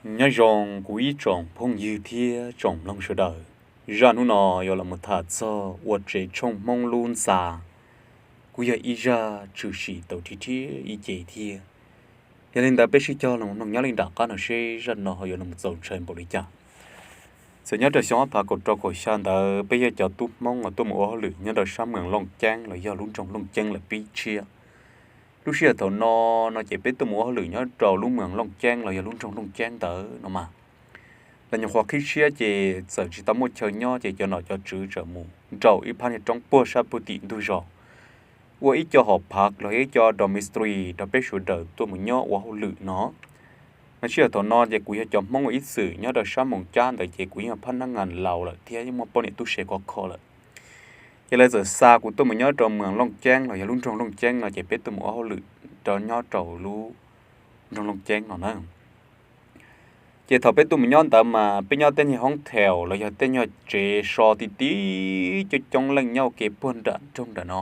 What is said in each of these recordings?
Nyob zoo kuv ib tsoom phooj ywg thiab tsoom mloog sawv daws. Zaj hnub no yuav los mus tham txog ua tsev tshooj Hmoob lub ntxa, kuj yog ib zaj tshwm sim tau thib thib ib ce thiab. Yog li ntawd peb sib cog los mloog nyob li nram qab no seb zaj no ho yuav los txaus ntshai npaum li cas. Txawm nyob rau xyoo ob phav kaum rau kaum xya ntawd peb yog cov tub Hmoob uas tuaj mus ua hauj lwm nyob rau sab moos Looj Ceeb los yog lub nroog Looj Ceeb lawm pib tshiab. Lub sij hawm thaum no, no ces peb tuaj mus ua hauj lwm nyob rau lub moos Looj Ceeb los yog lub nroog Looj Ceeb ntawd no mas, lawv nyuam qhuav qhib tshiab ces txawm tsis tau muaj chaw nyob ces cov nom cov tswv txawm mus nraum ib phab niag roob puag sab puag tim ntug zos, ua ib co hom phav los yog ib co dormitory rau peb sawv daws tuaj mus nyob ua hauj lwm no. Lub sij hawm thaum no ces kuv yog cov Hmoob ua ib txwm nyob rau sab moos cab ntawd ces kuv yeej yog phab nab ngas laus lawm thiab yeej muaj poj niam tub se khov kho lawm. Ces lawv txawm xa kuv tuaj mus nyob rau moos Looj Ceeb los yog lub nroog Looj Ceeb no ces peb tuaj mus ua hauj lwm rau nyob rau lub nroog Looj Ceeb no na. Ces thaum peb tuaj mus nyob ntawd mas peb nyob tej nyuag hoob thev los yog tej nyuag tsev so ti ti coob coob leej nyob ua ke puag nram nroog nram no.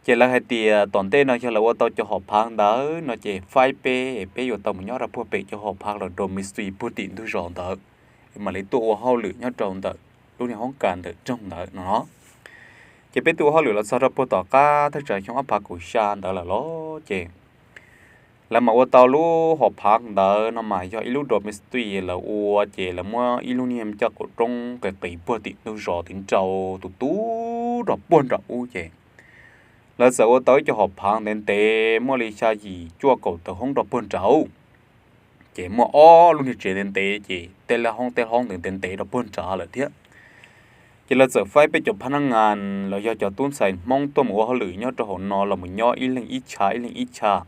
Ces lawv hais tias tom ntej no yog lawv ua tau cov hom phav ntawd no ces faib peb, peb yuav tau mus nyob rau puag pem cov hom phav los dormitory puag tim ntug zos ntawd, mam li tuaj ua hauj lwm nyob rau ntawm lub niag hoob kas ntawm nroog ntawd no. Ces peb tuaj ua hauj lwm los txog rau puag tom qab thaj tsam xyoo ob phav kaum xya ntawd lawm los ces lawv mam ua tau lub hom phav ntawd no mas yog ib lub dormitory lawv ua ces lawv muab ib lub niag caj qaum roob qis qis puag tim ntug zos tim nraud tus tub rau puag nram ub ces lawv txawm ua tau ib co hom phav ntev ntev muaj li xya yim cuaj kaum tawm hoob rau puag nraud. Ces muaj ob lub niag tsev ntev ntev ces tej lub hoob tej hoob ntev ntev rau puag nrad lawm thiab. Ces lawv txawm faib peb cov phab nab ngas los yog cov tub ntxhais Hmoob tuaj mus ua hauj lwm nyob rau hauv no los mus nyob ib leeg ib chav ib leeg ib chav.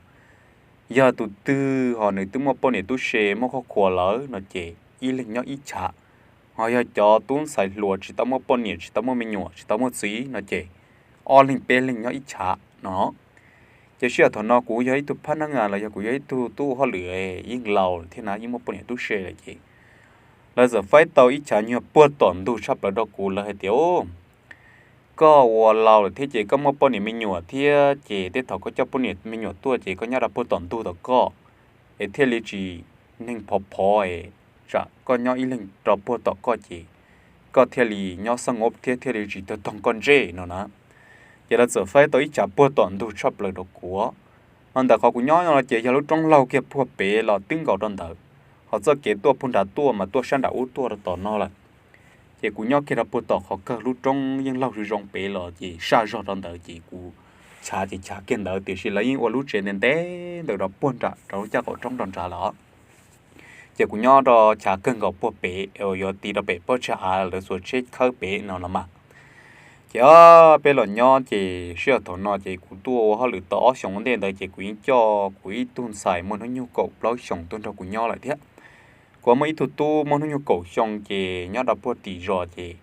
Yog tus twg ho nws twb muaj poj niam tub se muaj khob khua lawm no ces ib leeg nyob ib chav. Ho yog cov tub ntxhais hluas tsis tau muaj poj niam tsis tau muaj me nyuam tsis tau muaj txiv no ces ob leeg peb leeg nyob ib chav no. Ces sij hawm thaum no kuv yog ib tug phab nab ngas los yog kuv yog ib tug tub ua hauj lwm yeej laus thiab na yeej muaj poj niam tub se lawm ces lawv txawm faib tau ib chav nyuag puag tom ntug tshaj plaws rau kuv, lawv hais tias koj ua laus lawm thiab ces koj muaj poj niam me nyuam thiab ces tej thaum koj coj poj niam me nyuam tuaj ces koj nyob rau puag tom ntug tom koj es thiaj li tsis neeg phov phov es tsam koj nyob ib leeg rau puag tom koj ces koj thiaj li nyob xab ngov thiab thiaj li tsis tau toog koj ntsej no na. Ces lawv txawm faib tau ib chav puag tom ntug tshaj plaws rau kuv. Ho ntawm qhov kuv nyob no ces yog lub roob laug kiag puag pem los twb nkaus rau ntawd, ho txoj kev tuaj puag nrad tuaj mas tuaj sab nram ub tuaj rau tom no lawm. Ces kuv nyob kiag rau puag tom qhov kawg lub roob yeej laug zoo zoo pem los ces saj zog rau ntawd ces kuv chav ces chav kiag ntawd tiam sis lawv yeej ua lub tsev ntev ntev ntawd rau puag nram rau lub caj qaum roob rau nrad lawm. Ces kuv nyob rau chav kawg nkaus puag pem uas yuav ti rau pem pob tsag av lawv xuas tsheb khawb pem no los mas. Ces peb los nyob ces sij hawm thaum no ces kuv tuaj ua hauj lwm tau ob xyoos ua ntej ntawd ces kuv yeej coj kuv ib tug ntxhais muaj hnub nyoog kaum plaub xyoos tuaj nrog kuv nyob lawm thiab. Kuv muaj ib tug tub muaj hnub nyoog kaum xyoo ces nyob rau puag tim zos ces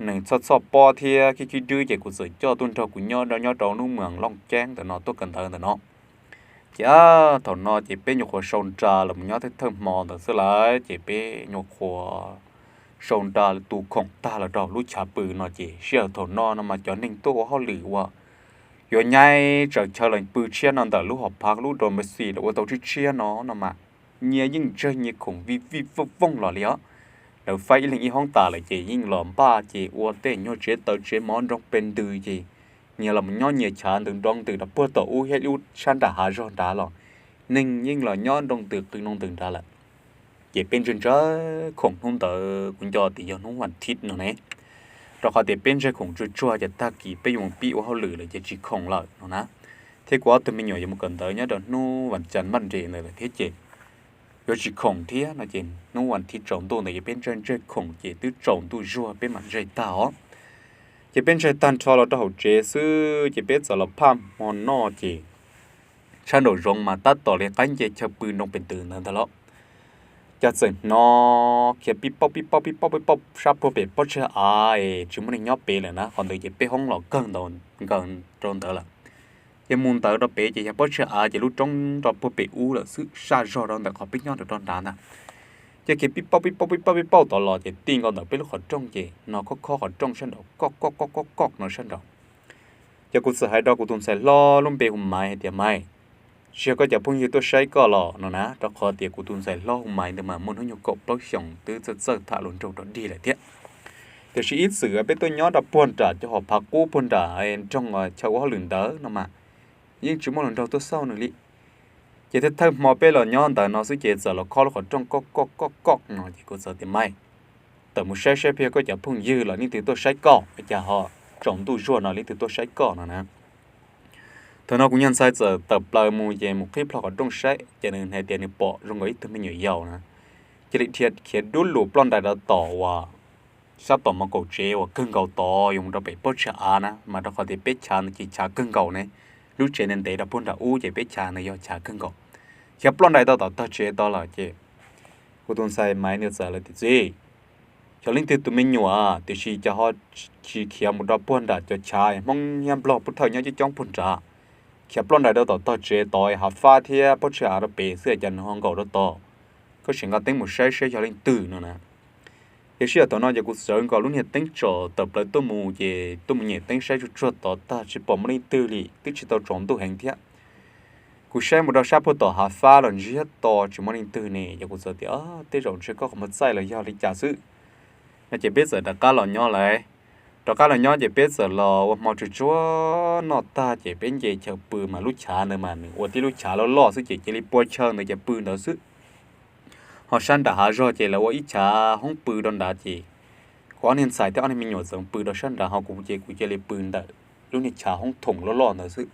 nws txhoj txhoj pob thiab khib khib dwb ces kuv txawm coj tuaj nrog kuv nyob nyob rau lub moos Looj Ceeb ntawm no tuaj kawm ntawv ntawm no. Ces thaum no ces peb nyuam qhuav sau nra los nyob thawj thawj hmo ntawd xwb lawm ces peb nyuam qhuav sau nra tu khoom tag los rau lub chav pw no ces sij hawm thaum no no mas cov neeg tuaj ua hauj lwm uas yuav nyaib tsaws chaw los pw tshiab no ntawm lub hom phav lub dormitory los ua tau tshiab tshiab no no mas nyias yeej ntseg nyias khoom vij vij vooj vooj los li os. Lawv faib ib leeg ib hoob tas lawm ces yeej los npaj ces ua tej nyuag tsev taws tsev mov nroo pes ntws ces nyias los nyob nyias chav ntws nroo ntws rau puag tom ub thiab lub sab nram hav zog nrad los neeg yeej los nyob nroo ntws qw nroo ntws nrad lawm. Ces peb ntseg ntseg khoom hnub ntawd kuv nco tias yog hnub vas thiv no ne, rau qhov tias peb ntseg khoom tsuag tsuag ces tag kis peb yuav mus pib ua hauj lwm lawm ces tsis khoom lawm no na. Thiab kuv ob tug me nyuam yuav mus kawm ntawv nyob rau hnub vas cas maj nres ntawd lawm thiab ces yuav tsis khoom thiab no ces hnub vas thiv tsaus ntuj ntawd ces peb ntseg ntseg khoom ces twb tsaus ntuj zuag peb mam ntseg tag os. Ces peb ntseg tag nrho los rau hauv tsev xwb ces peb txawm los phaj hmo noj ces tshaj nraum zoov mas tab tom li qaib nce chaw pw nroo pes ntws ntawd ntag los. Cas txawm hnov khiav pib pauj pib pauj pib pauj pib pauj sab puag pem pob tsag av es tsis muaj neeg nyob pem lawm na, qhov ntawd ces peb hoob los kawg nkaus nkaws rau ntawd lawm. Ces mus ntawd rau pem ces yog pob tsag av ces lub roob rau puag pem ub lawm xwb, saj zog rau ntawm qhov peb nyob rau nrad ntag. Ces khiav pib pauj pib pauj pib pauj pib pauj tod los ces tij nkaus ntawm peb lub qhov rooj ces no khob khob qhov rooj sab nraud koj koj koj koj koj no sab nraud. Ces kuv txawm hais rau kuv tus ntxhais hlob lub npe hu Maiv hais tias, Maiv, tsis yog koj cov phooj ywg tuaj saib koj los no na, rau qhov tias kuv tus ntxhais hlob hu Maiv ntawd mas muaj hnub nyoog kaum plaub xyoos twb txawj txawj tham hluas nraug rau dig lawm thiab. Tiam sis ib txwm peb tuaj nyob rau puag nram cov hom phav qub puag nram nroog chaw ua hauj lwm ntawd no mas yeej tsis muaj hluas nraug tuaj xauj nws li. Ces thawj thawj hmo peb los nyob ntawd no xwb ces txawm los khob lub qhov rooj koj koj koj koj no ces kuv txawm tias, Maiv, tawm mus saib saib puas yog koj cov phooj ywg los leej twg tuaj saib koj, cas ho tsaus ntuj zuag no leej twg tuaj saib koj no na. Thaum no kuv niag ntxhais txawm tawm plaws mus ces mus qhib plho qhov rooj saib ces nws hais tias nws pom zoo nkaus ib tug me nyuam yaus na, cia li dhia khiav dub lug ploj ntais rau tom uas sab tom mos kaum tsev uas kawg nkaus tod yuav mus rau pem pob tsag av na, mas rau qhov tias peb chav ntawd ces chav kawg nkaus ne, lub tsev ntev ntev rau puag nram ub ces peb chav ntawd yog chav kawg nkaus. Khiav ploj ntais tau tom tog tsev tod lawm ces kuv tus ntxhais Maiv nws txawm hais tias, Txiv, xyov leej twg tus me nyuam, tiam sis cas ho tsis khiav mus rau puag nram cov chav Hmoob thiab Nplog pub thawj nyob coob coob puag nrad, khiav ploj ntais rau tom tog tsev tod hav fab thiab pob tsag av rau pem xwb cas nws ho nkaum rau tod. Koj sim nqa teeb mus saib saib yog leej twg no na. Ces sij hawm thaum no ces kuv sawv nkaus lub niag teeb tsom tawm plaws tuaj mus ces tuaj mus nyem teeb saib tsuag tsuag tod tag tsis pom muaj leej twg li, twb tsis tau tsaus ntuj heev thiab. Kuv saib mus rau sab puag tom hav fab los ntsiag to tsis muaj leej twg ne, ces kuv txawm tias, Tej zaum ntshe koj qhov muag txaij los yog li cas xwb no ces peb txawm rov qab los nyob lawm. Rov qab los nyob ces peb txawm los ua hmo tsuag tsuag noj tag ces peb nce chaw pw mas lub chav ntawd mas nws ua tib lub chav loj loj xwb ces cia li pua chaw ntawd ces pw ntawd xwb. Ho sab nram hav zog ces lawv ua ib chav hoob pw rau nrad ces kuv ob niag ntxhais thiab ob niag me nyuam txawm pw rau sab nrad ho kuv ces kuv cia li pw ntawm lub niag chav hoob thoom loj loj ntawd xwb.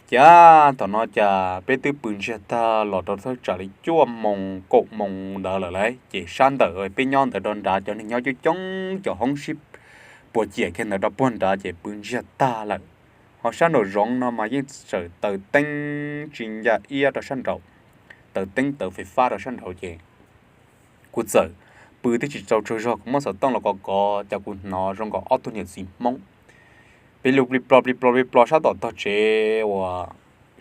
Ces thaum no cas peb twb pw ntsiag tag los rau thawj tsam li cuaj moos kaum moos ntawd lawm lauj, ces sab ntawm peb nyob ntawd rau nrad cov neeg nyob coob coob cov hoob sib puas ciam kiag ntawd rau puag nrad ces pw ntsiag tag lawm. Ho sab nraum zoov no mas yeej tseem taws teeb tsis nca iab rau sab nraud, taws teeb taws fais fab rau sab nraud ces kuv txawm pw twb tsis tsaug tsaug zog kuv muab xov tooj los kov kov ces kuv hnov zoo nkaus ob tug niam txiv Hmoob piav lus plig plo plig plo plig plo sab tom tog tsev uas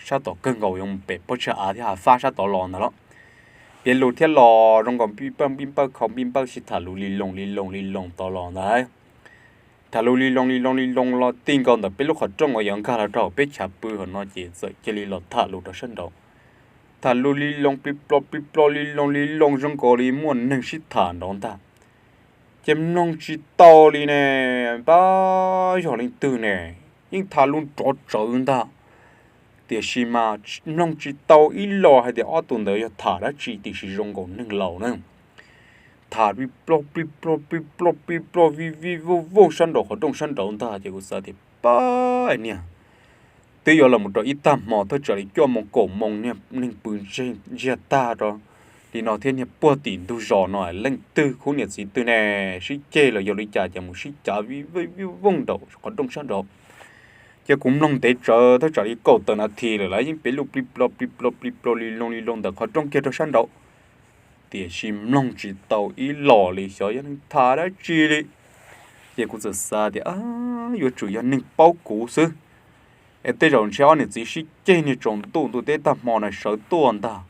sab tom kawg nkaus yuav mus pem pob tsag av thiab hav fab sab tod los ntag los. Piav lus thiab los zoo nkaus npij npawj npij npawj khau npij npawj sib tham lus li loo li loo li loo tod los ntag. Tham lus li loo li loo li loo los ti nkaus ntawm peb lub qhov rooj uas yuav nkag los rau peb chav pw hauv no ces txawm cia li los tham lus rau sab nraud. Tham lus li loo plig plo plig plo li loo li loo zoo nkaus li muaj neeg sib tham nraud ntag. Ces mloog tsis tau li ne, pab yog leej twg ne, yeej tham lus nrov tsawv ntag. Tiam sis mas mloog tsis tau ib los hais tias ob tug ntawd yog tham dab tsi tiam sis zoo nkaus neeg laus na. Tham plig plo plig plo plig plo plig plo vij vij voj voj sab nraud qhov rooj sab nraud ntag ces kuv xav tias pab niag twb yuav los mus rau ib tag hmo thawj tsam li cuaj moos kaum moos niag neeg pw ntsiag tag rau li no thiab niag puag tim ntug zos no leej twg khub niam txiv twg ne, sib ceg los yog li cas ces mus sib cav vij vij voj voj nraum qhov rooj sab nraud. Ces kuv mloog ntev tsawv thawj tsam li kaum tawm nas this lawm lawv yeej piav lus plig plo plig plo plig plo li loo li loo ntawm qhov rooj kiag rau sab nraud. Tiam sis mloog tsis tau ib los li xyov yog neeg tham dab tsi li. Ces kuv txawm xav tias yuav tsum yog neeg paub kuv xwb. Es tej zaum ntshe ob niam txiv sib ceg niag tsaus ntuj ntuj teb tag hmo na sawv tuaj ntag.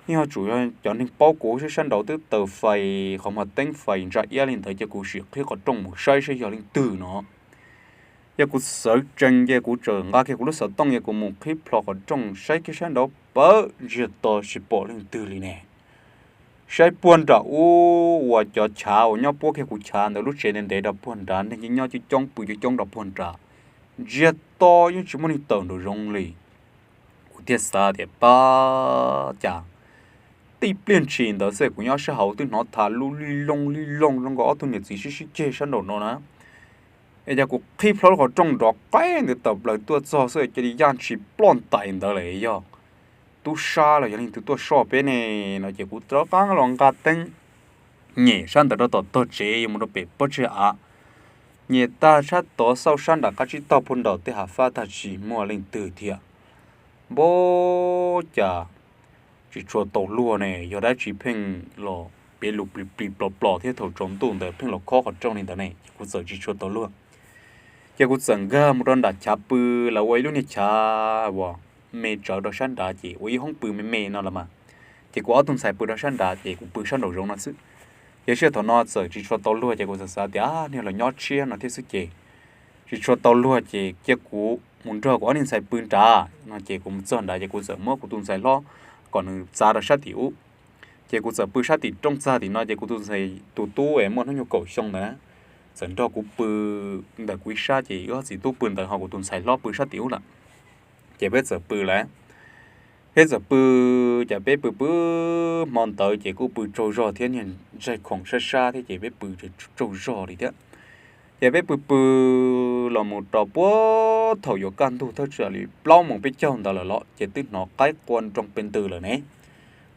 Yeej yuav tsum yog cov neeg paub kuv sab sab nraud twb taws fais qhov muag teeb fais ntsa iab li ntawd ces kuv sim qhib qhov rooj mus saib saib yog leej twg no. Yog kuv sawv tsees ces kuv txawm nqa kiag kuv lub xov tooj yog kuv mus qhib plho qhov rooj saib kiag sab nraud pawg ntsiag to tsis pom leej twg li ne. Saib puag nram ub uas cov chav uas nyob puab kiag kuv chav ntawd lub tsev ntev ntev rau puag nrad neeg yeej nyob coob coob pw coob coob rau puag nrad, ntsiag to yeej tsis muaj neeg tawm nraum zoov li. Kuv thiaj xav tias pab cas tib pliag ntshis ntawd xwb kuv nyob sab hauv twb hnov tham lus li loo li loo zoo nkaus ob tug niam txiv sib sib ceg sab nraum no na. Es yog kuv qhib plho lub qhov rooj nrov qaib ntawd tawm plaws tuaj txog xwb cia li yaj ntshis ploj ntais ntawd lawm yog tub sab los yog leej twg tuaj soj peb ne no ces kuv rov qab los nqa teeb nyem sab ntawd rau tom tog tsev yuav mus rau pem pob tsag av. Nyem tag sab tod xauj sab nram qab tsib taug puag nram tej hav fab tag tsis muaj leej twg thiab. Npab cas tsis tshua tau luag ne, yog dab tsi pheej los piav lus plig plig plos plos thiab thaum tsaus ntuj ntawd pheej los khob qhov rooj li ntawd ne ces kuv txawm tsis tshua tau luag. Ces kuv txawm nkag mus rau nram chav pw, lawv ua ib lub niag chav uas me tsawv rau sab nrad ces ua ib hoob pw me me no los mas. Ces kuv ob tug ntxhais pw rau sab nrad ces kuv pw sab nraum zoov no xwb. Ces sij hawm thaum no txawm tsis tshua tau luag ces kuv txawm xav tias niag los nyob tshiab no thiab xwb ces tsis tshua tau luag ces cia kuv mus nrog kuv ob niag ntxhais pw nrad no. Ces kuv mus txog nrad ces kuv txawm muab kuv tus ntxhais hlob kom nws txav rau sab tim ub. Ces kuv txawm pw sab tim rooj txag tim no, ces kuv tus ntxhais tus tub es muaj hnub nyoog kaum xyoo ntawd txawm nrog kuv pw ntawm kuv ib sab, ces wb ob txiv tub pw ntawd ho kuv tus ntxhais hlob pw sab tim ub lawm. Ces peb txawm pw lawm. Peb txawm pw, ces peb pw pw hmo ntawd ces kuj pw tsaug zog thiab, niag ntsaig khoom sab sab thiab ces peb pw tsaug zog li thiab. Ces peb pw pw los mus rau puag thaum yuav kaj ntug thawj tsam li plaub moos peb caug ntawd lawm los ces twb hnov qaib qua nroo pes ntws lawm ne.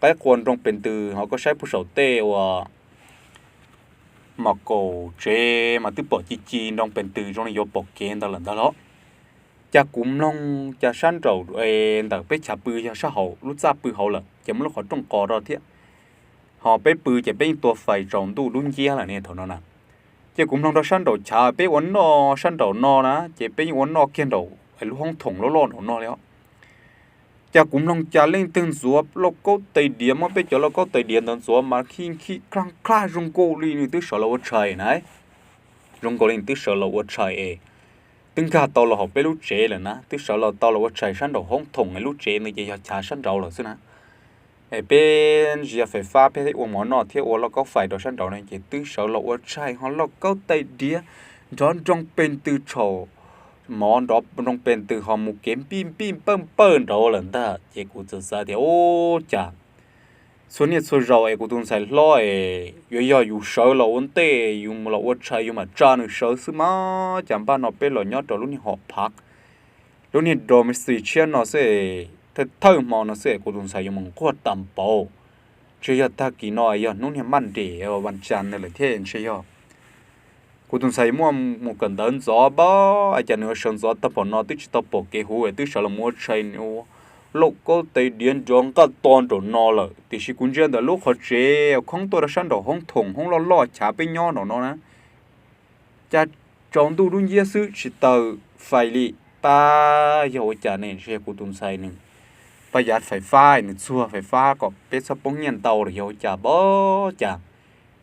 Qaib qua nroo pes ntws ho koj saib puag saum tej uas mas kaum tsev mas twb pom ci ci nroo pes ntws zoo li yuav pom kev ntawd lawm ntag los. Cas kuv mloog cas sab nraum ntawm peb chav pw yog sab hauv lub txaj pw hauv lawm ces muaj lub qhov rooj qos rau thiab. Ho peb pw ces peb yeej tua fais tsaus ntuj dub nciab lawm ne thaum no na. Ces kuv mloog rau sab nraum chav peb ua noj sab nraum no na, ces peb yeej ua noj kiag nraum lub hoob thoom loj loj nraum no li os. Cas kuv mloog cas leej twg ntxuav lauj kaub tais diav, muab peb cov lauj kaub tais diav ntawd ntxuav mas khi khi khlaj khlaj zoo nkaus li nws twb sawv los ua tshais na. Zoo nkaus li nws twb sawv los ua tshais es twb nkag tau los hauv peb lub tsev lawm na, twb sawv los tau los ua tshais sab nraum hoob thoom lub tsev ntawd ces yog chav sab nraud lawm xwb na. Es peb ntsis yog fais fab peb ua mov noj thiab ua lauj kaub fais rau sab nraud no ces twb sawv los ua tshais ho lauj kaub tais diav nrov nroo pes ntws tshau, mov nrov nroo pes ntws ho mus kev npij npij npawj npawj nraud lawm ntag. Ces kuv txawm xav tias ub cas txhua niaj txhua zaus es kuv tus ntxhais hlob es yuav yog yus sawv los ua ntej yus los ua tshais yus mam tsa nws sawv xwb mas cas npaj no peb los nyob rau lub niag hom phav, lub niag dormitory tshiab no xwb es thawj thawj hmo no xwb es kuv tus ntxhais yuav mus nquag tas npaum. Ntshe yog tag kis no yog hnub niag Monday, Vaj Cas no lawm thiab ntshe yog kuv tus ntxhais muaj mus kawm ntawv ntxov pab cas nws sawv ntxov tag npaum no twb tsis tau pom kev huv twb sawv los mus ua tshais, lauj kaub tais diav nrov nqaj to nraum no lawm. Tiam sis kuv ntsia ntawm lub qhov tsev khoob tuaj rau sab nraum hoob thoom hoob loj loj chav peb nyob nraum no na, cas tsaus ntuj dub nciab xwb tsis taws fais li. Pab yog ua cas ne? Ntshe yog kuv tus ntxhais nws pab yav fais fab, nws txuag fais fab kom peb txhob poob nyiaj ntau los yog ua cas pab cas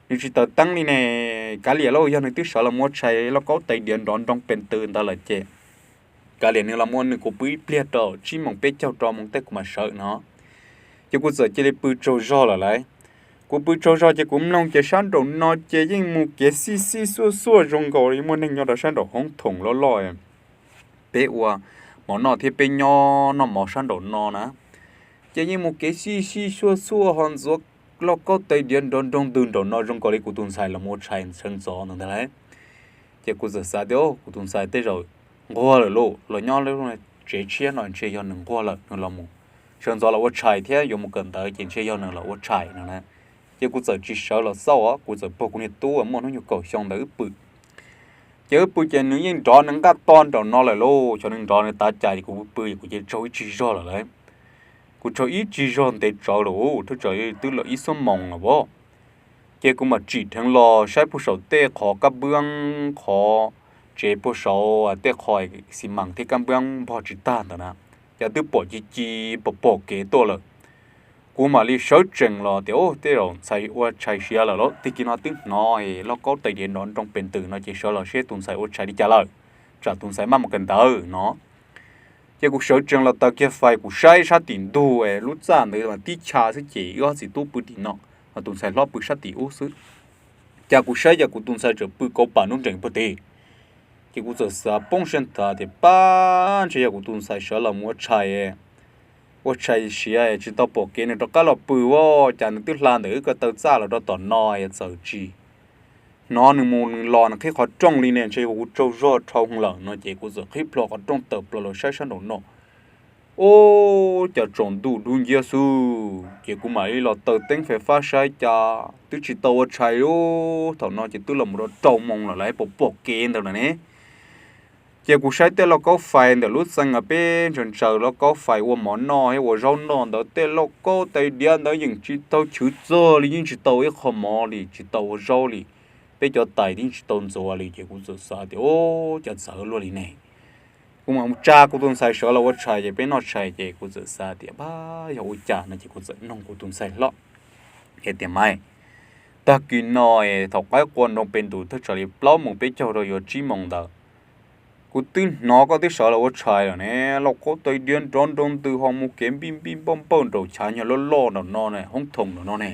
nws tsis taws teeb li ne. Kav liam lauj, yog nws twb sawv los ua tshais lauj kaub tais diav nrov nroo pes ntws ntawd lawm ces kav liam nws los ua nws, kuv pw ib pliag rau tsib moos peb caug rau moos tej kuv mam sawv no. Ces kuv txawm cia li pw tsaug zog lawm lauj. Kuv pw tsaug zog ces kuv mloog ces sab nraum no ces yeej mus kev xij xij xuaj xuaj zoo nkaus li muaj neeg nyob rau sab nraum hoob thoom loj loj peb ua mov noj thiab peb nyob noj mov sab nraum no na. Ces yeej mus kev xij xij xuaj xuaj ho ntxuav lauj kaub tais diav nrov nroo ntws nraum no zoo nkaus li kuv tus ntxhais los ua tshais sawv ntxov ntawd ntag lauj. Ces kuv txawm xav tias kuv tus ntxhais tej zaum nquag lawm lauj, los nyob lub tsev tshiab no ntshe yog nws nquag lawm, nws los sawv ntxov los ua tshais thiab yuav mus kawm ntawv ces ntshe yog nws los ua tshais no na. Ces kuv txawm tsis sawv los xauj, kuv txawm pog kuv niag tub muaj hnub nyoog kaum xyoo ntawd wb pw. Ces wb pw ces nws yeej nrov nws nqaj to nraum no lawm lauj, xyov nws nrov nws tav cas es kuv pw es kuv cia li tsaug ib tsig zog lawm lauj. Kuv tsaug ib tsig zog ntev tsawv lawm, thaj tsam twb los ib xuab moos lawm as. Ces kuv mam tsim dheev los saib puag saum tej qhov kab npab qhov tsev puag saud tej qhov xi mas thiab kab npab npog tsis tag ntawd na, cas twb pom ci ci pom pom kev tuaj lawm. Kuv mam li sawv tsees los tias, Ub, tej zaum ntxhais ua tshais siav lawm lauj, tag kis no twb hnov lauj kaub tais diav nrov nroo pes ntws no ces sawv los seb tus ntxhais ua tshais li cas lawm, tsam tus ntxhais maj mus kawm ntawv no. Ces kuv sawv tsees los taws kiag fais kuv saib sab tim ntug lub txaj ntawd mas tib chav xwb ces wb ob txiv tub pw tim no, ho tus ntxhais hlob pw sab tim ub xwb. Cas kuv saib cas kuv tus ntxhais tseem pw kauv pam nruab nrees puag tim. Ces kuv txawm xav poob siab nthav tias, Pab, ntshe yog kuv tus ntxhais sawv los mus ua tshais, ua tshais siav tsis tau pom kev nws rov qab los pw as, cas nws twb hla ntawm wb ko taw txaj los rau tom no es txawm tsis hnov nws mus nws los nws qhib qhov rooj li ne, ntshe yog kuv tsaug zog dhau lawm no. Ces kuv txawm qhib plho qhov rooj tawm plaws los saib sab nraum no. Ub, cas tsaus ntuj dub nciab xwb. Ces kuv mam li los taws teeb fais fab saib cas twb tsis tau ua tshais li. Thaum no ces twb los mus rau rau moos lawm lauj, pom pom kev ntawd lawm ne. Ces kuv saib tej lauj kaub fais ntawm lub txee uas peb ntsaws ntsaws lauj kaub fais ua mov noj thiab ua zaub noj ntawd, tej lauj kaub tais diav ntawd yeej tsis tau chwv txog li, yeej tsis tau ib qho mov li, tsis tau ua zaub li, peb cov tais yeej tsis tau ntxuav li. Ces kuv txawm xav tias, Ub, cas txawv luaj li ne. Kuv mam mus tsa kuv tus ntxhais sawv los ua tshais ces peb noj tshais ces kuv txawm xav tias, Pab, yog ua cas no? Ces kuv txawm noog kuv tus ntxhais hlob hais tias, Maiv, tag kis no thaum qaib qua nroo pes ntws thaj tsam li plaub moos peb caug rau yuav tsib moos ntawd, Kuv twb hnov koj twb sawv los ua tshais lawm ne, lauj kaub tais diav nrov nroo ntws ho mus kev npij npij npauj npauj nraum chav nyuag loj loj nraum no ne, hoob thoom nraum no ne,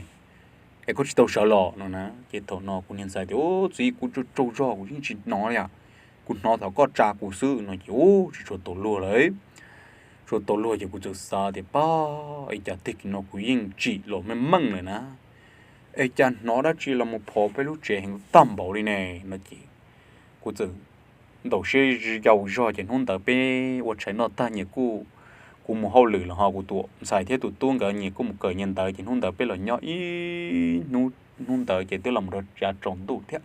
es koj tsis tau sawv los no na. Ces thaum no kuv niag ntxhais tias, Ub, txiv, kuv tsaug tsaug zog kuv yeej tsis hnov li. Kuv hnov thaum koj tsa kuv xwb no ces ub, tsis tshua tau luag lawm. Tsis tshua tau luag ces kuv txawm xav tias, Pab, es cas tag kis no kuv yeej tsim los meej meej lawm na, es cas hnov dab tsi los mus phov peb lub tsev heev tag npaum li ne? No ces kuv txawm ntaus siab yau zog ces hnub ntawd peb ua tshais noj tag nyias kuj, kuv mus hauj lwm los ho kuv tus ntxhais thiab tus tub nkawd nyias kuj mus kawm nyias ntawd ces hnub ntawd peb los nyob ib hnub, hnub ntawd ces twb los mus rau yav tsaus ntuj thiab.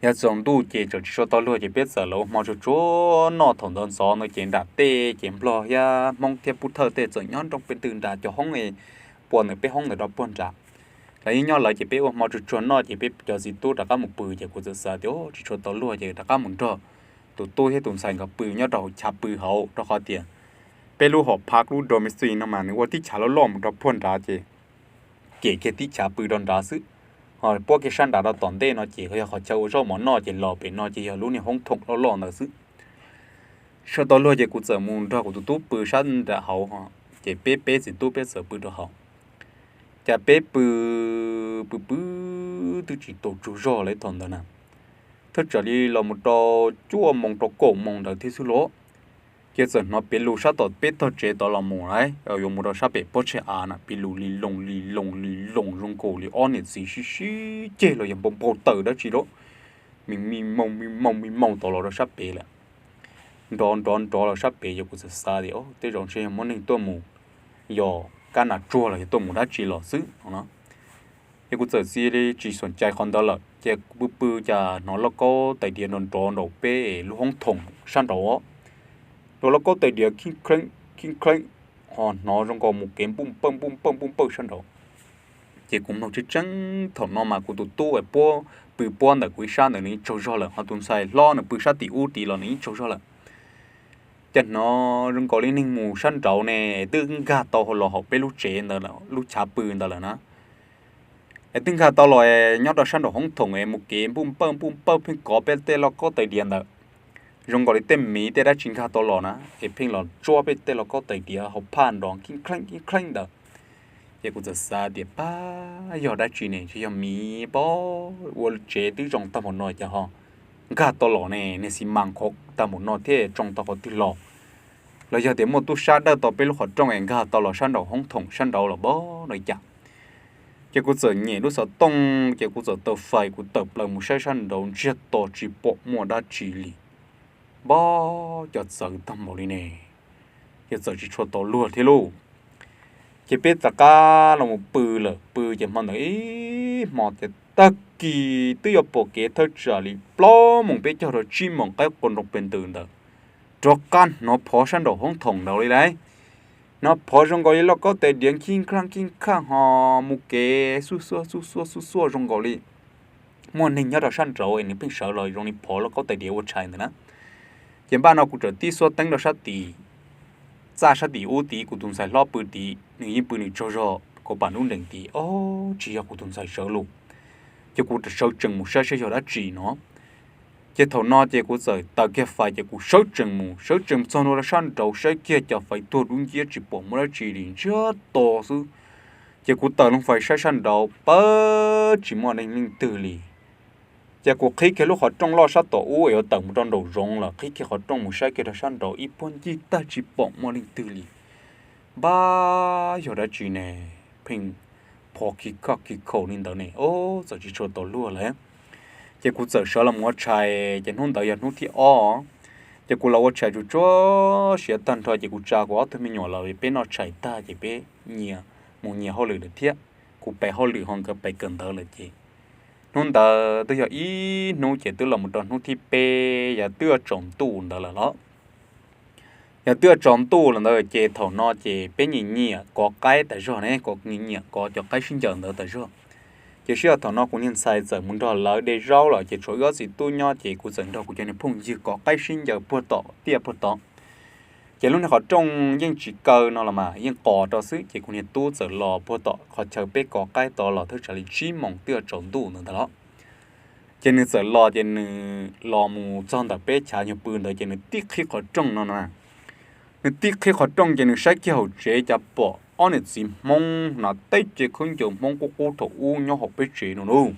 Yav tsaus ntuj ces txawm tsis tshua tau luag ces peb txawm los ua hmo tsuag tsuag noj. Thaum ntawd ntxov ntawd ces nram tej ces nplog thiab hmoob thiab pub thawj tej txawm nyob nroo peb ntws nram cov hoob, pua ntawm peb hoob ntawd rau puag nrad. Lawv yeej nyob lawv ces peb ua hmo tsuag tsuag noj ces peb cov txiv tub rov qab mus pw ces kuv txawm xav tias, Ub, tsis tshua tau luag ces rov qab mus nrog tus tub thiab tus ntxhais nkawd pw nyob rau hauv chav pw hauv, rau qhov tias peb lub hom phav lub dormitory no mas nws ua tib chav loj loj mus rau puag nrad ces kem kiag tib chav pw rau nrad xwb, ho puab kiag sab nrad rau tom ntej no ces yog qhov chaw ua zaub mov noj ces los pem no ces yog lub niag hoob thoom loj loj ntawd xwb. Tsis tshua tau luag ces kuv txawm mus nrog kuv tus tub pw sab nram hauv, ces peb peb txiv tub peb txawm pw rau hauv. Cas peb pw pw pw twb tsis tau tsaug zog li thaum ntawd na, thaj tsam li los mus rau cuaj moos rau kaum moos ntawd thiab xwb los, ces txawm hnov piv lus sab tom peb tog tsev tod los mus lauj, yuav mus rau sab pem pob tseg av na, piv lus li loo li loo li loo zoo nkaus li ob niam txiv sib sib ceg los yog npau npau taws dab tsi los, mi mi moos mi moos mi moos tod los rau sab pem lawm. Nrov nrov nrov los sab pem ces kuv txawm xav tias, Tej zaum ntshe yog muaj neeg tuaj mus, yog kab nas tsuag los yog tuaj mus dab tsi los xwb no. Ces kuv txawm cia li tsis xom cai qhov ntawd lawm ces pw pw cas hnov lauj kaub tais diav nrov nrov nraum peb lub hoob thoom sab nraud, nrov lauj kaub tais diav khib kheeb khib kheeb, ho hnov zoo nkaus mus kev npuj npawj npuj npawj npuj npawj sab nraud. Ces kuv mloog tseeb tseeb thaum no mas kuv tus tub puab pw puab ntawm kuv ib sab ntawd nws yeej tsaug zog lawm, ho tus ntxhais hlob nws pw sab tim ub tid los nws yeej tsaug zog lawm. Cas hnov zoo nkaus li neeg mus sab nraud ne, twb nkag tau los hauv peb lub tsev ntawd, lub chav pw ntawd lawm na. Es twb nkag tau los nyob rau sab nraum hoob thoom es mus kev npuj npawj npuj npawj pheej kov peb tej lauj kaub tais diav ntawd. Zoo nkaus li tej miv tej dab tsi nkag tau los na, es pheej los tsuab peb tej lauj kaub tais diav hauv phaj nrov khib kheeb khib kheeb ntawd. Ces kuv txawm xav tias, Pab, yog dab tsi ne, ntshe yog miv pob, ua tsev twb zoo tag npaum no cas ho nkag tau los ne, niag xi mas qhuav tag npaum no thiaj tsoo tau qhov twg los? Los yog tias muaj tub sab dawj tau peb lub qhov rooj es nkag tau los sab nraum hoob thoom sab nraud los pob no cas? Ces kuv txawm nyem lub xov tooj ces kuv txawm taws fais kuv tawm plaws mus saib sab nraud ntsiag to tsis pom muaj dab tsi li. Pob, cas txawv tag npaum li ne, ces txawm tsis tshua tau luag thiab lauj. Ces peb rov qab los mus pw lawm, pw ces hmo ntawd ib hmo ces tag kis twb yuav pom kev thawj tsam li plaub moos peb caug rau tsib moos qaib qua nroo pes ntws ntawd, rov qab hnov phov sab nraum hoob thoom ntawd li lauj. Hnov phov zoo nkaus li lauj kaub tais diav khib kheeb khib kheeb ho mus kev xuj xuaj xuj xuaj xuj xuaj zoo nkaus li muaj neeg nyob rau sab nraud es nws pheej sawv los zoo li phov lauj kaub tais diav ua tshais ntawd na. Ces npaj no kuv txawm tib xuab teeb rau sab tid, txaj sab tim ub tid, kuv tus ntxhais hlob pw tid, nws yeej pw nws tsaug zog kav pam lub nrees tid, ob, tsis yog kuv tus ntxhais sawv los. Ces kuv sawv tsees mus saib saib yog dab tsi no. Ces thaum no ces kuv txawm taws kiag fais ces kuv sawv tsees mus, sawv tsees txog ntua rau sab nraud saib kiag cas fais tuag dub nciab tsis pom muaj dab tsi li, ntsiag to xwb. Ces kuv taws loo fais saib sab nraud pab tsis muaj neeg leej twg li. Ces kuv qhib kiag lub qhov rooj loj sab tom ub es yuav tawm mus rau nraum zoov lawm, qhib kiag qhov rooj mus saib kiag rau sab nraud ib puag ncig tag tsis pom muaj leej twg li. Npab, yog dab tsi ne, pheej phov khi khoj khi khaum li ntawd ne, ob, txawm tsis tshua tau luag lawm. Ces kuv txawm sawv los ua tshais, ces hnub ntawd yog hnub thib ob. Ces kuv los ua tshais tsuag tsuag siav tag nrho ces kuv tsa kuv ob tug me nyuam los peb noj tshais tag ces peb nyias mus nyias hauj lwm lawm thiab. Kuv pem hauj lwm ho nkawd pem kawm ntawv lawm ces hnub ntawd twb yog ib hnub ces twb los mus rau hnub thib peb, yog twb yuav tsaus ntuj ntawd lawm los. Yog twb yuav tsaus ntuj lawm ntawd ces thaum no ces peb nyiam nyiam kov qaib tas zog ne, nyiam nyiam kov cov qaib sib ncaws ntawd tas zog. Ces sij hawm thaum no kuv niag ntxhais txawm mus nrog lawv de zaub lawm ces tshuav wb ob txiv tub nyob ces kuv txawm nrog kuv cov niag phooj ywg kov qaib sib ncaws puag tom tiaj puag tod. Ces lub niag qhov rooj yeej tsis kaw no los mas yeej qos rau xwb ces kuv niag tub txawm los puag tom qhov chaw peb kov qaib tod los thawj tsam li tsib moos twb yuav tsaus ntuj ntawd ntag los. Ces nws txawm los ces nws los mus txog ntawm peb chav nyuag pw ntawd ces nws tib qhib qhov rooj no na. Nws tib qhib qhov rooj ces nws saib kiag hauv tsev cas pom ob niam txiv Hmoob hnav teb ce khaub ncaws Hmoob qub qub thaum ub nyob hauv peb tsev no lauj.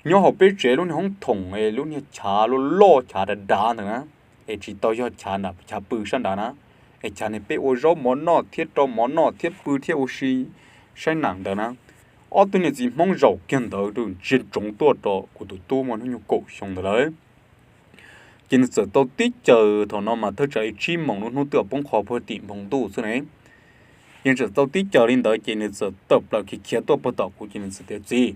Nyob hauv peb tsev lub niag hoob thoom es lub niag chav loj loj chav dav dav ntawd na, es tsis tau yog chav nram chav pw sab nrad na, es chav niag peb ua zaub mov noj thiab rau mov noj thiab pw thiab ua si saib nam ntawd na. Ob tug niam txiv Hmoob zaum kiag ntawd ntsia ntsoov tuaj rau kuv tus tub muaj hnub nyoog kaum xyoo ntawd lawm. Ces nws txawm tau tib caws, thaum no mas thawj tsam li tsib moos lub hnub twb poob qho puag tim npoo ntuj xwb ne. Ces txawm tau tib caws li ntawd ces nws txawm tawm plaws khiav khiav tuaj puag tom kuv ces nws txawm tias,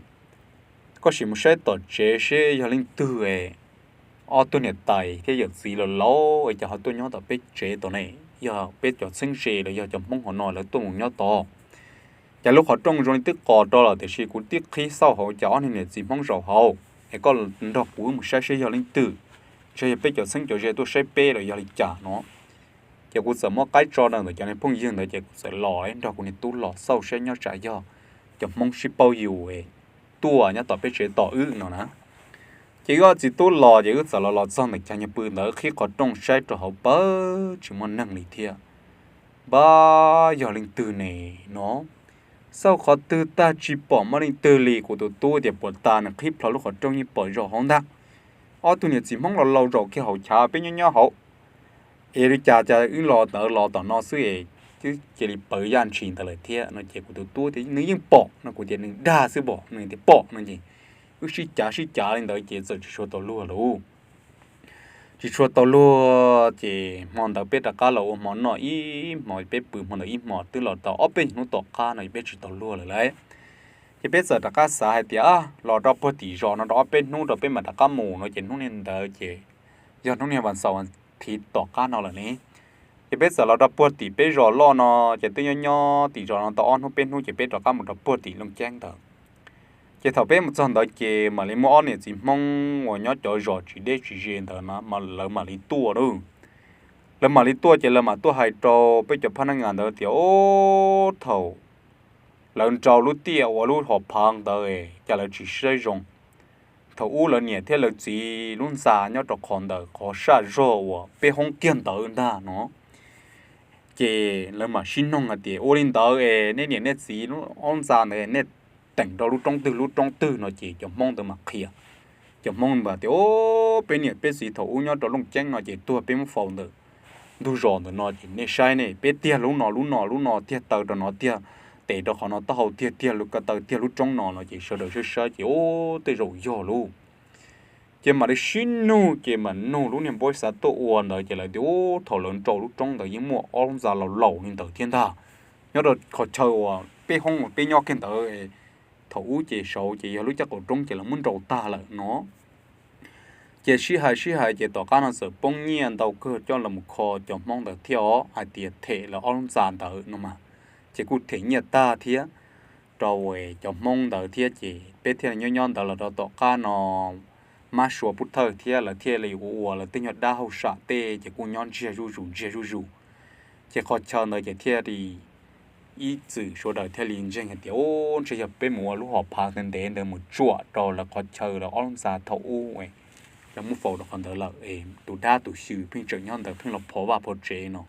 Txiv, koj sim mus saib tom tsev seb yog leej twg es ob tug niam tais thiab yawm txiv los laus es cas ho tuaj nyob tom peb tsev tom ne, yog peb cov txheeb ze los yog cov Hmoob hauv no lawv tuaj mus nyob tod. Cas lub qhov rooj zoo li twb qos rau lawm tiam sis kuv tib qhib xauj hauv cas ob niag niam txiv Hmoob zaum hauv es koj nrog kuv mus saib seb yog leej twg, ntshe yog peb cov txheeb cov ze tuaj saib peb los yog li cas no. Ces kuv txawm muab qaib tso rau ntawm cov niag phooj ywg ntawd ces kuv txawm los nrog kuv niag tub los xauj saib nyob tsam yog cov Hmoob sib paub yus tuaj nyob tom peb tsev tom wb no na. Ces wb ob txiv tub los ces wb txawm los los txog ntawm chav nyuag pw ntawd qhib qhov rooj saib rau hauv pawg tsis muaj neeg li thiab. Npab yog leej twg ne no. Xauj qhov twg tag tsis pom muaj leej twg li, kuv tus tub tias puas tas nws qhib plho lub qhov rooj yeej pom zaum hauv ntag. Ob tug niam txiv Hmoob los laus zaum kiag hauv chav peb nyob nyob hauv. Es li cas cas wb los ntawd los tom no xwb es twb cia li pawv yaj ntshis ntawd lawm thiab no ces kuv tus tub tias nws yeej pom no, kuv tias nws dag xwb pom, nws tias pom no ces wb sib cav sib cav li ntawd ces txawm tsis tshua tau luag lauj. Tsis tshua tau luag ces hmo ntawd peb rov qab los ua hmo noj ib hmo, peb pw hmo ntawd ib hmo twb los tau ob peb hnub tom qab no peb tsis tau luag lawm lauj. Ces peb txawm rov qab xav hais tias los rau puag tim zos no rau ob peb hnub rau peb mam rov qab mus no ces hnub niag ntawd ces yog hnub niag vas xaum thiv tom qab no lawm ne. Ces peb txawm los rau puag tim peb zos loj no, ces twb nyob nyob tim zos no tau ob hnub peb hnub ces peb rov qab mus rau puag tim Looj Ceeb ntawd. Ces thaum peb mus txog ntawd ces mam li muaj ob niam txiv Hmoob uas nyob cov zos tsis deb tsis ze ntawd na lawv mam li tuaj lauj. Lawv mam li tuaj ces lawv mam tuaj hais rau peb cov phab nab ngas ntawd tias, Ub, thaum lawv nrau lub tiaj ua lub hos phav ntawd cas lawv tsis saib zoo. Thaum ub lawv niam thiab lawv txiv lub ntxa nyob rau qhov ntawm qhov saj zog uas peb hoob kiag ntawd ntag no. Ces lawv mam sib noog hais tias, Ua li ntawd es nej niam nej txiv ob ntxa ntawd nej teem rau lub roob twg lub roob twg no ces cov Hmoob ntawd mam qhia. Cov Hmoob mam tias, Ub, peb niam peb txiv thaum ub nyob rau Looj Ceeb no ces tuag peb muab faus ntawm ntug zos ntawm no ces nej saib ne, peb tiag lub no lub no lub no tiag taw rau no tiag, tes rau qhov no taub hau tiag tiag lub ko taw tiag lub roob no no ces sawv daws saib saib ces ub tej zaum yog lauj. Ces mam li sib nug ces mam nug lub niag npawb xav tuaj ua ntawd ces lawv tias, Ub, thaum lawv nrau lub roob ntawd yeej muaj ob lub ntxa laus laus li ntawd thiab ntag. Nyob rau qhov chaw uas peb hoob uas peb nyob kiag ntawd thaum ub ces saud ces yog lub caj qaum roob ces lawv muab nrau tag lawm no. Ces sib hais sib hais ces tom qab no txawm poob nyiaj ntau kawg coj los mus kho cov Hmoob ntawd thiab os, hais tias them lawv ob lub ntxa ntawd no mas, ces kuj them nyiaj tag thiab rau cov Hmoob ntawd thiab ces peb thiaj li nyob nyob ntawd los rau tom qab no mab sua pub thawj thiab lawv thiaj li ua ua lawv tej nyuag dab hauj sam tej ces kuj nyob ntsiag zuj zus ntsiag zuj zus. Ces qhov chaw ntawd ces thiaj li ib txwm sawv daws thiaj li ntseeg hais tias, Ub, ntshe yog peb mus ua lub hos phav ntev ntev ntawd mus tsuam rau lawv qhov chaw lawv ob lub ntxa thaum ub lawv muab faus rau qhov ntawd lawm es tus dab tus xyw pheej tseem nyob ntawd pheej los phov vaj phov tsev no.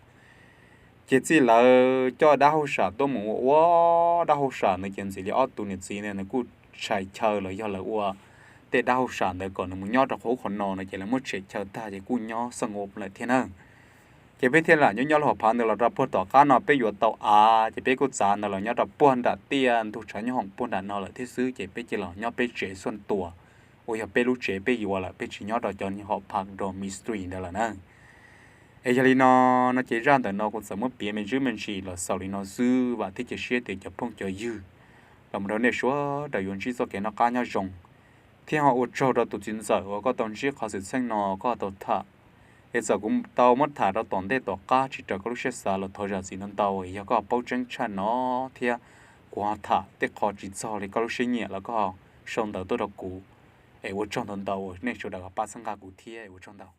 Ces txij lawv coj dab hauj sam tuaj mus ua ua dab hauj sam ntawd ces ntxim li ob tug niam txiv ntawd nws kuj tshais chaw los yog lawv ua tej dab hauj sam ntawd kom nws mus nyob rau qhov ub qhov no no ces lawv muab tshem chaw tag ces kuj nyob xoj ua lawm thiab na. Ces peb thiaj lam nyob nyob lub hauv phav ntawd los rau puag tom qab no peb yuav tau av ces peb kuj txav ntawd los nyob rau puag nram tiaj ntug tshav nyob hoom puag nram no lawm thiab xwb ces peb cia los nyob peb tsev xuaj tuas uas yog peb lub tsev peb yuav lawm, peb tsis nyob rau cov hauv phav dormitory ntawd lawm na. Es yog li no, no ces zaj ntawm no kuv txawm muab piav me ntsis me ntsis los xaus li no xwb, vam thiab cia siab tias cov phooj cov ywg los mus rau nej sawv daws yuav ntsib txoj kev noj qab nyob zoo. Thiab ho ua tsaug rau tus txiv ntxawm uas koj tau ntsib qhov xwm txheej no koj tau tham. Es txawm kuv tau muab tham rau tom ntej tom qab tsis raws koj lub siab xav los thov zam txim ntau ntau, yog koj paub tseeb tshaj no thiab kuv ho tham tej qho tsis txog li koj lub siab nyiam los koj sau ntawv tuaj rau kuv. Es ua tsaug ntau ntau uas nej sawv daws pab txhawb nqa kuv thiab, ua tsaug ntau.